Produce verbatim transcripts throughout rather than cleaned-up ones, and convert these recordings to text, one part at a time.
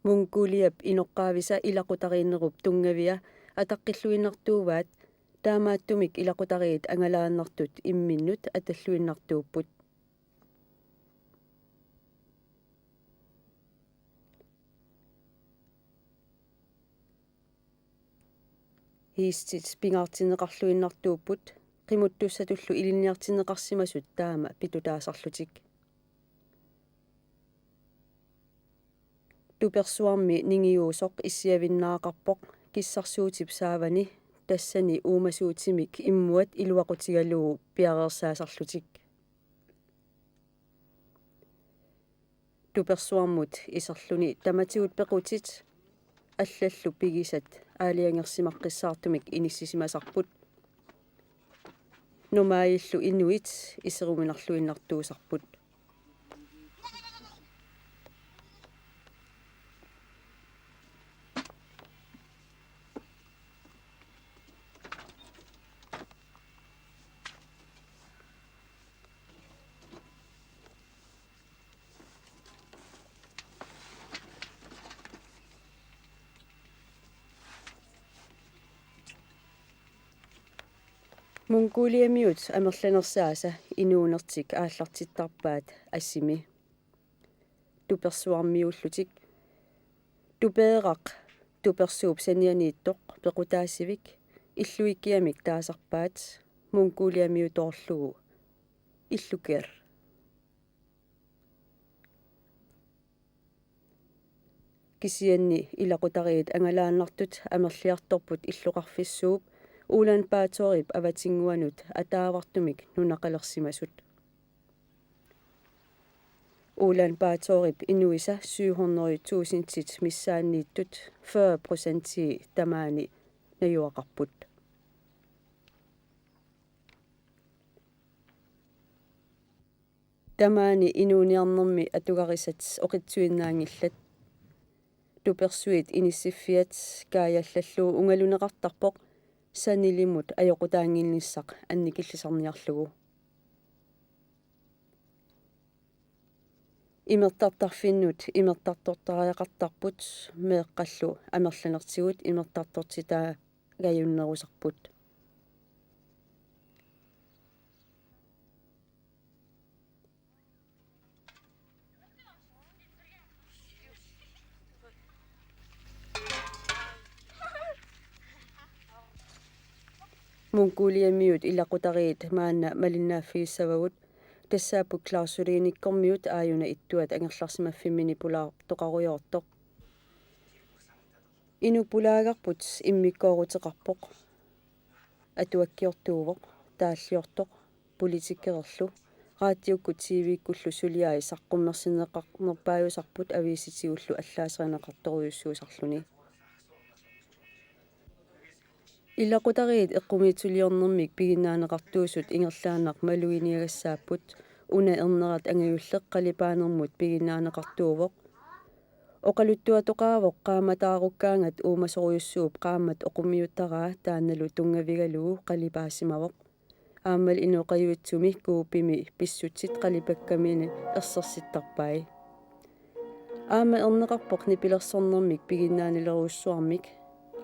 Mongoliap inoqqaavisa ilaqutariinnerup tunngavia ataqqilluinnartuuvaat, taamaattumik ilaqutariit angalaannartut imminnut atalluinnartuupput. Hiistit pingaartinneqarluinnartuupput, qimuttussatullu ilinniartinneqarsimasut taama pitutaasarlutik. Tupersuarmi ningiuusoq issiavinnaaqarpoq kissarsuutip saavani, tassani uumasuutimik immuat iluaqutigalugu piareersaasarlutik. Tupersuarmut iserluni tamatigut pequtit allallu pigisat aalajangersimaqqissaartumik inissisimasarput. Numaajillu inuit iseruminarluinnartuusarput. Mongoliamiut amerlanersaasa inuunertik aallartittarpaat Assimi. Tupersuarmiullutik. Tupeeraq tupersuup sanianiittoq pequtaasivik illuikkiamik taasarpaat Mongoliamiutoorlugu Illuker. Kisianni ilaqutariit angalaannartut amerliartorput illoqarfissuup Ulaanbaatorip avatinnguanut ataavartumik nunaqalersimasut. Ulaanbaatorip inuisa syv hundrede tusindit missaanniittut fyrre procentii tamaani najugaqarput. Tamaani inuuniarnermi atugarisat oqitsuinnaanngillat. Tupersuit inissiffiat kaajallallugu ungaluneqartarpoq sanilimut ajoqutaannginnissaq annikillisarniarlugu. Imertartarfinnut imertartortariaqartarput, meeqqallu amerlanertigut imertartortitaagajunnerusarput. Mongoliamiut ilaqutariit maanna malinnaaffigissavagut, tassaapput Klausuliinikkormiut aajuna ittuat angerlarsimaffimmini pulaartoqarujoortoq. Inuk pulaagarput immikkooruteqarpoq. Atuakkiortuuvoq, taalliortoq, politikerillu, raatiukkut T V-kkullu suliai saqqummersinneqarnerpaajusarput aviisitigullu allaaserineqartorujussuusarluni. Ilaqutariit eqqumiitsuliornermik piginnaaneqartuusut ingerlaannaq maluginiagassaapput, una ernerat angajulleq qalipaanermut piginnaaneqartuuvoq. Oqaluttuatoqaavoq qaammataarukkaangat uumasorujussuup qaammat oqummiuttaraa taannalu tunngavigalugu qalipaasimavoq. Aammalu inoqajuitsumi Kuupimi pissutsit qalipakkamini ersersittarpai. Aamma erneqarpoq nipilersornermik piginnaanilerujussuarmik,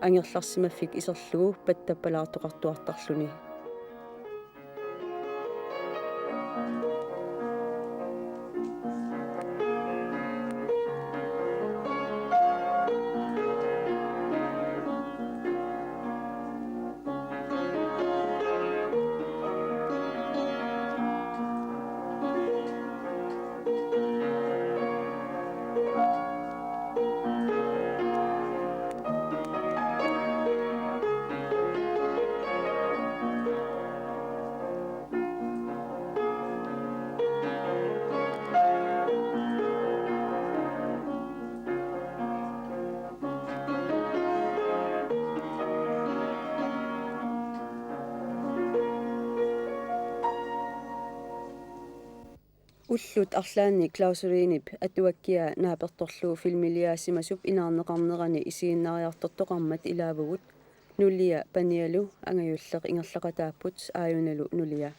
angerlarsimaffik iserlugu pattappalaartoqartuartarluni. Ullut arlaanni Klausuliinip atuakkia naapertorlugu filmiliaasimasup inaarneqarnerani isiginnaariartortoqarmat ilaavugut, nulia panialu angajulleq ingerlaqataapput aajunalu nulia.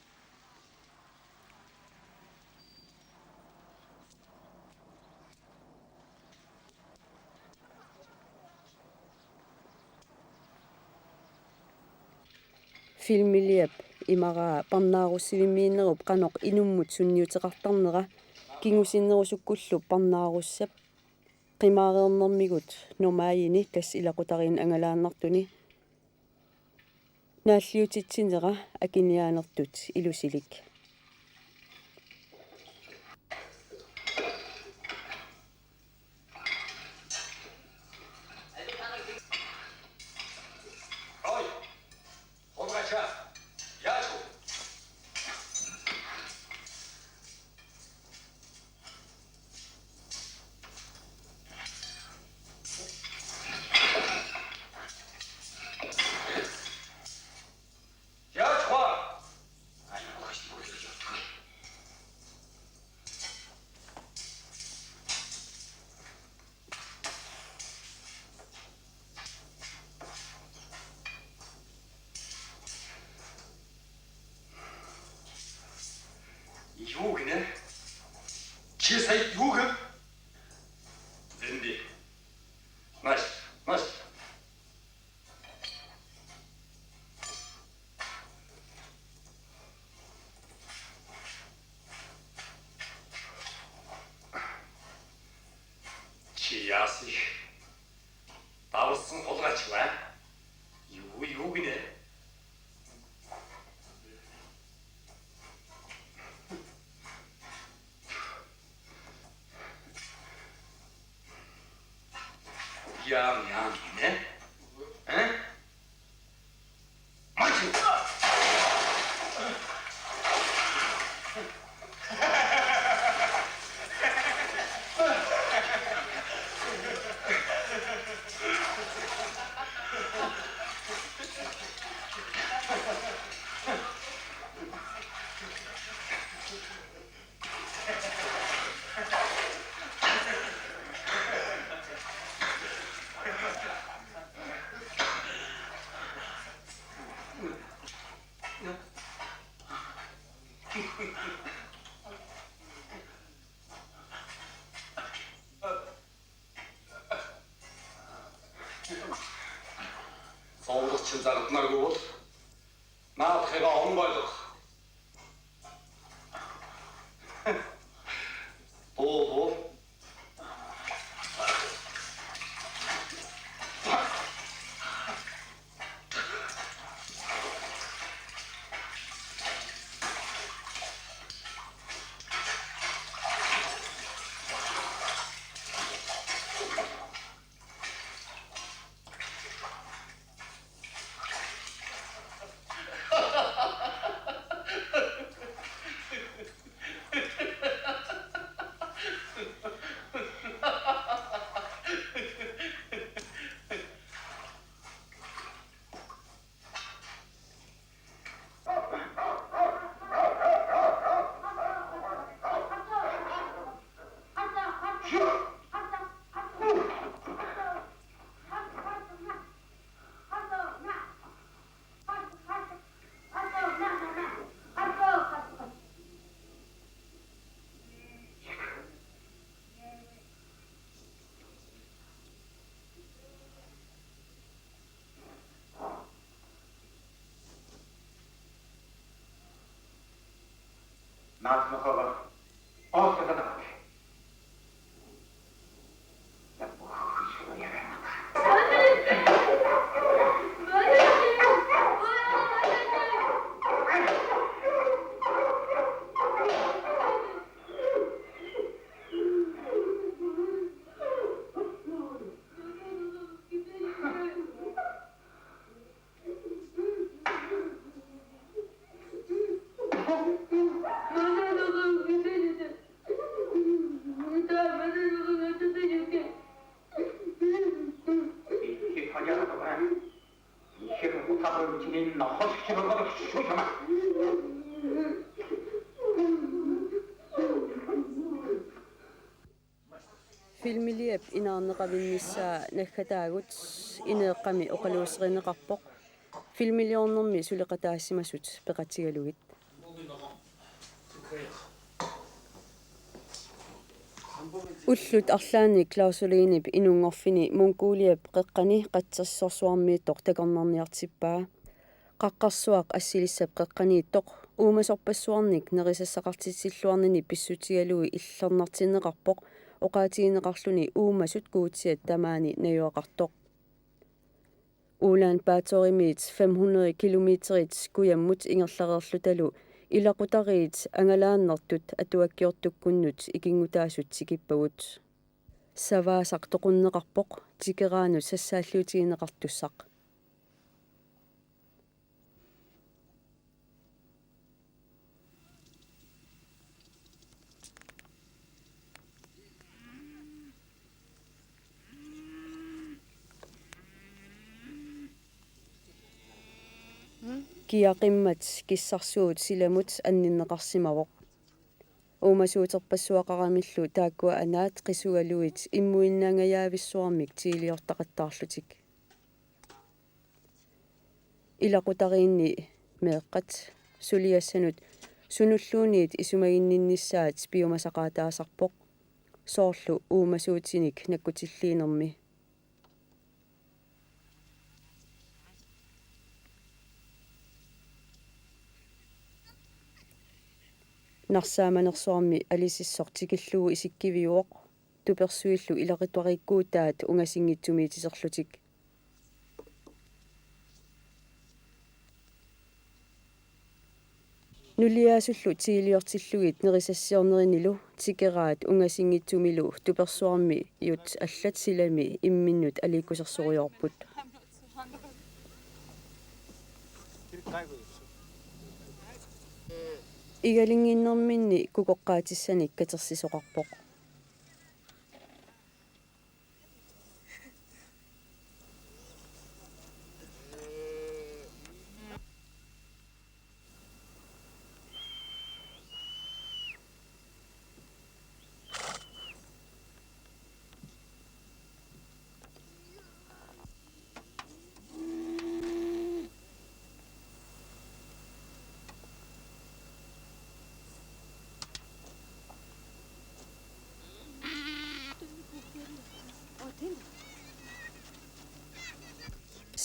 Filmiliap imaraa parnaarussivimmiinnerup qanoq inummut sunniuteqartarnera kingusinnerusukkullu parnaarussap qimaareernermigut normaalini tassa ilaqutariinni angalaannartuni naalliutitsinera akiniaanertut ilusilik. Юугинэ? Чи сая юугэн? Зэнди. Настя, Настя. Чи яасыг? Давсан хулгайч ба? Юу, юугинэ? Яам, яам, не? Э? Мачу! Соолгорчин заргнагуул. Наадхига онбойлох. Туу, туу. Наадмахава оортатанарак. Filmiliap inaarneqavinnissaa naggataagut ineeqqami oqaluuserineqarpoq filmiliornermi suleqataassimasut peqatigalugit. Ullut arlaanni Claus Olinip inunngorfini Mongoliap qeqqani qatsersorsuarmiittoq takornarniartippaa. Qaqqarsuaq assilissap qeqqaniittoq uumasorpassuarnik nerisassaqartitsilluarnini pissutigalugu illernartinneqarpoq, oqaatigineqarluni uumasut guutiat tamaani najugaqartoq. Ulaanbaatorimiit fem hundrede kilometerit kujammut ingerlareerlutalu ilaqutariit angalaannartut atuakkiortukkunnut ikinngutaasut tikippagut. Savaasaq toqunneqarpoq tikeraanut sassaalliutigineqartussaq. Kiaqimmat kissarsuut silamut anninneqarsimavoq. Uumasuuterpassuaqaramillu taakkua anaat qisugaluit immuinnaangajaavissuarmik tiiliortaqattaarlutik. Ilaqutariinni meeqqat suliassanut sunulluunniit isumaginninnissaat piumasaqaataasarpoq, soorlu uumasuutinik nakkutilliinermi. Narsaamanersuarmi alisissoq tikillugu isikkiviuvoq, tupersuillu ilaqutariikkuutaat ungasinngitsumiititerlutik. Nuliaasullu tiiliortillugit nerisassiornerinilu tikeraat ungasinngitsumilu tupersuarmiut allat silami imminnut aliikkusersorujoorput. Igalinnginnerminni kukoqqaatissanik katersisoqarpoq.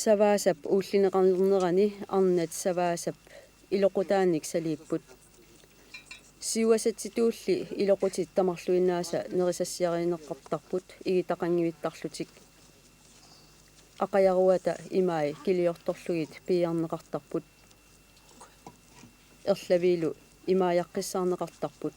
Savaasap uullineqarnerani arnat Savaasap iloqutaanik saliipput. Siuasatsitulli iloqutit tamarluinnaasa nerisassiarineqartarput igitaqanngivittarlutik. Aqajaruata imai kiliortorlugit piiarneqartarput. Erlaviilu imaajaqqissaarneqartarput.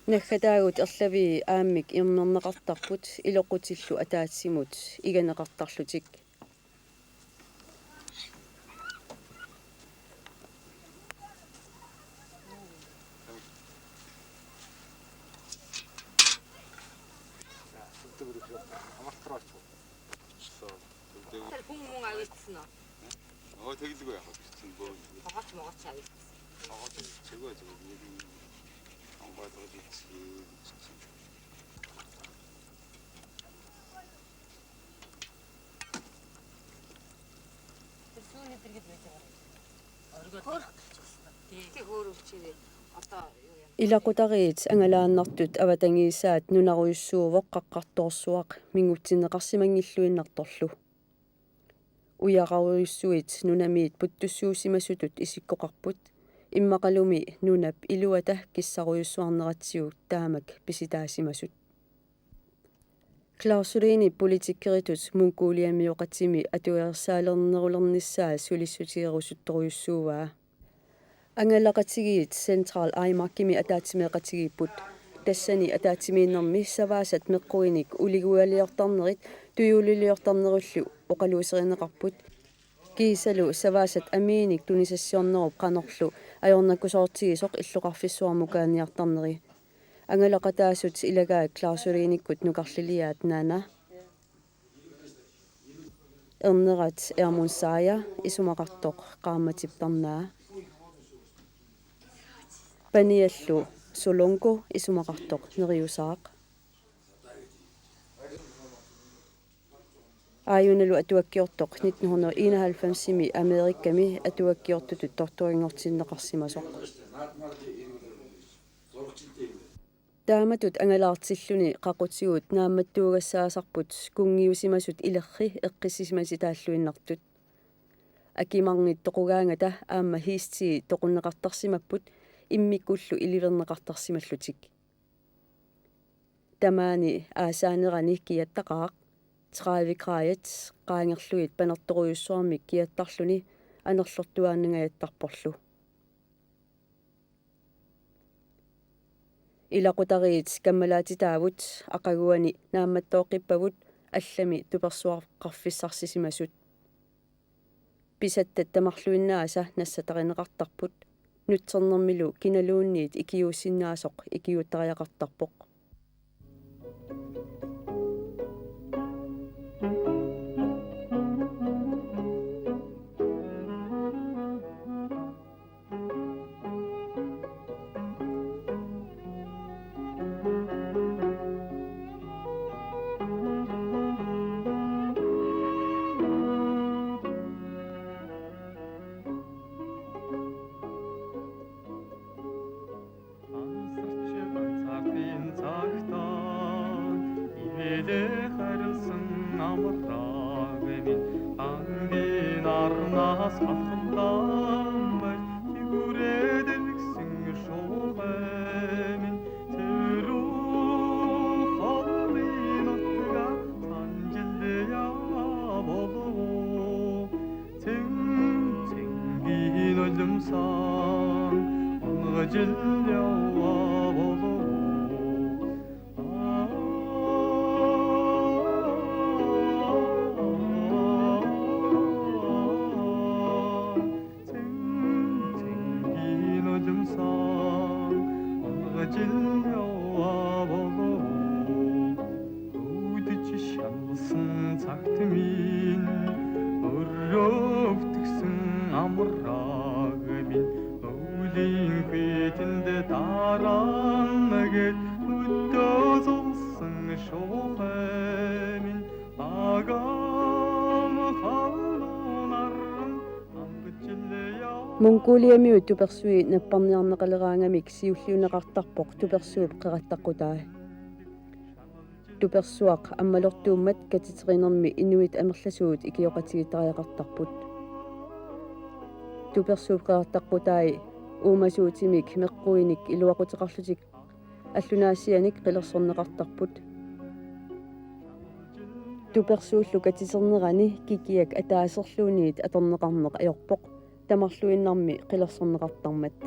Naggataagut erlavii aammik immerneqartarput iloqutillu ataatsimut iganeqartarlutik. Ilaqutariit angalaannartut avatangiisaat nunarujussuuvoq Qaqqartoorsuaq mingutsinneqarsimanngilluinnartorlu. Ujararujussuit nunamiit puttussuusimasutut isikkoqarput, immaqalumi nunap iluata kissarujussuarneratsigu taamak pisitaasimasut. Klausuliini politikeritut Mongoliamioqatimi atuersaalernerulernissaa sulissutigerusuttorujussuuaa. Angalaqatigiit Central Aimarkimi ataatsimeeqatigiipput. Tassani ataatsimiinnermi Savaasat meqquinik uligualiortarnerit tujuuliliortarnerullu oqaluuserineqarput. Kiisalu Savaasat amiinik tunisassiornerup qanorlu ajornakusoortigisoq illoqarfissuarmukaaniartarneri. Angalaqataasut ilagaat klausuliinikkut nukarliliaat Nana. Ernerat Ermunsaja isumaqartoq qaammatip tarnaa. Paniallu Solongo isumaqartoq neriusaaq. Aajunalu atuakkiortoq nitten hundrede enoghalvfemsimi Amerikami atuakkiortutut torturinngortinneqarsimasoq. Taamatut angalaartilluni qaqutigut naammattuugassaasarput kunngiusimasut ilerri eqqissisimasitaalluinnartut. Akimarngit toqugaangata aamma hiistii toqunneqartarsimapput immikkullu iliverneqartarsimallutik. Tamaani aasaanerani kiattaqaaq, tredive grader qaangerlugit panertorujussuarmik kiattarluni anerlortuaannangajattarporlu. Ilaqutariit kammalaatitaavut aqaguani naammattooqqippagut allami tupersuaqarfissarsisimasut. Pisattat tamarluinnaasa nassatarineqartarput, nutsernermilu kinaluunniit ikiuussinnaasoq ikiuuttariaqartarpoq. Ансарч ганцаардын цагтаа илээ харилсан амраг минь, ангийн арнаас халхалдаан бай, тигүрээд элгсэн шуугай минь, тэрүү халын утга санжилдаа болов. Цэн-, цэнгийн нулимсан унагажил яваа болов. Цэн-, цэнгийн нулимсан унагажил яваа болов. Үүдэж шаналсан цагт минь өрөө өвтгсөн амраг минь, өвлийн хүйтэнд дараана гээд, өдөө зулсан шуугай минь, агам халуун арган ангажил яваа. Mongoliamiut tupersui napparniarneqaleraangamik siulliunneqartarpoq tupersuup qeqartaqqutai. Tupersuaq ammalortuummat katiterinermi inuit amerlasuut ikioqatigiittariaqartarput. Tupersuup qeqartaqqutai uumasuutimik meqquinik iluaquteqarlutik allunaasianik qilersorneqartarput. Tupersuullu katiternerani kikiak ataaserluunniit atorneqarneq ajorpoq, tamarluinnarmi qilersorneqartarmat.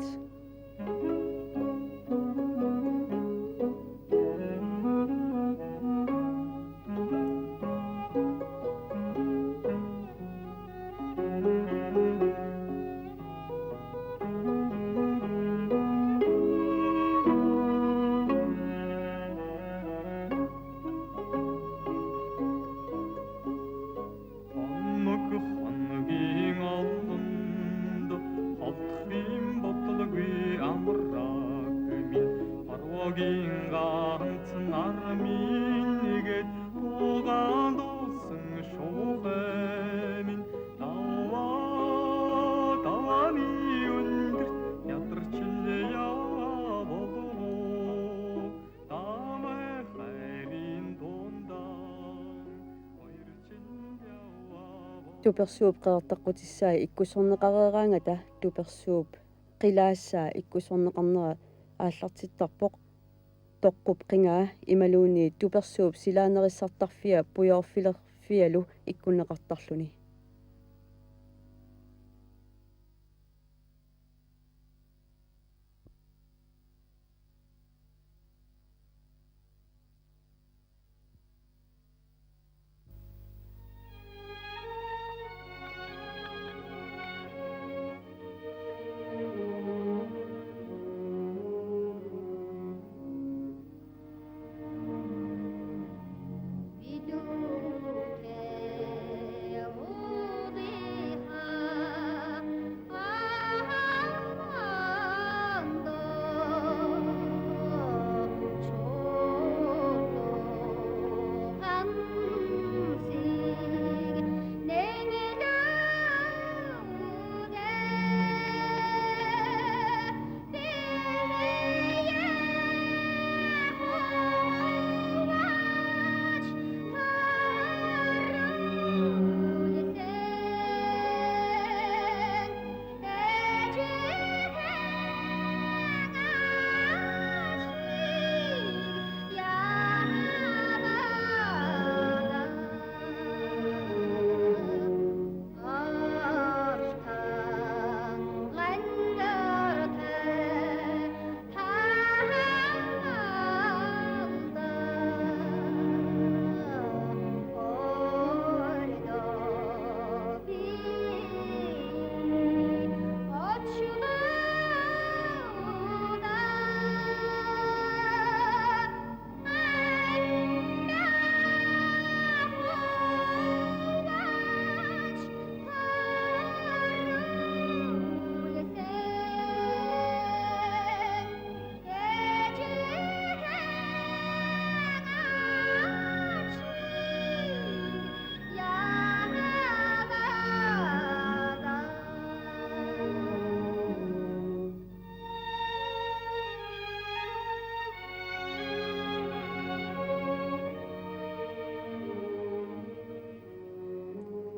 Хоног хоногийн олонд холдохын бодлогүй амраг минь, хорвоогийн ганц нар минь гээд, дуугаа дуусан шуугай минь, даваа, давааны үндэрт ядарчил яваа болов. Дамай хайрын дундаа хоёрчил яваа болов. Tupersuup qeqartaqqutissai ikkussorneqareeraangata tupersuup qilaassaa ikkussorneqarnera aallartittarpoq toqqup qingaa imaluunniit tupersuup silaanerissartarfia pujoorfilerfialu ikkunneqartarluni.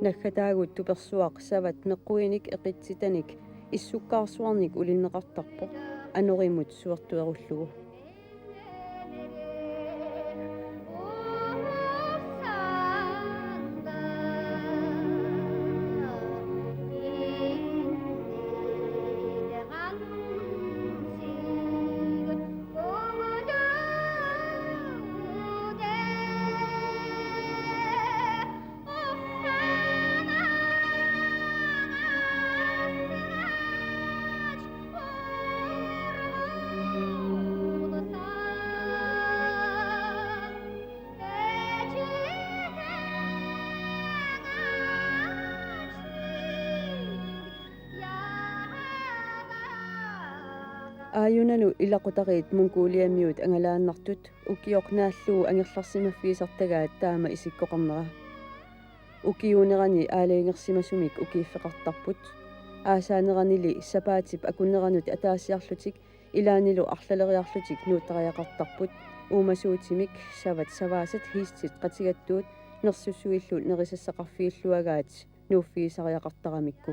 Naggataagut tupersuaq savat meqquinik eqitsitanik issukkaarsuarnik ulinneqartarpoq anorimut suertuerullugu. Aajunanut ilaqutariit Mongoliamiut angalaannartut ukioq naallugu angerlarsimaffigisartagaat taama isikkoqarnera. Ukiuunerani aalajangersimasumik ukiiffeqartarput. Aasaaneranili sapaatip akunneranut ataasiarlutik ilaannilu arlaleriarlutik nuuttariaqartarput. Uumasuutimik savat savaasat hiistit qatigattuut nersussuillu nerisassaqarfigilluagaat nuuffigisariaqartaramikku.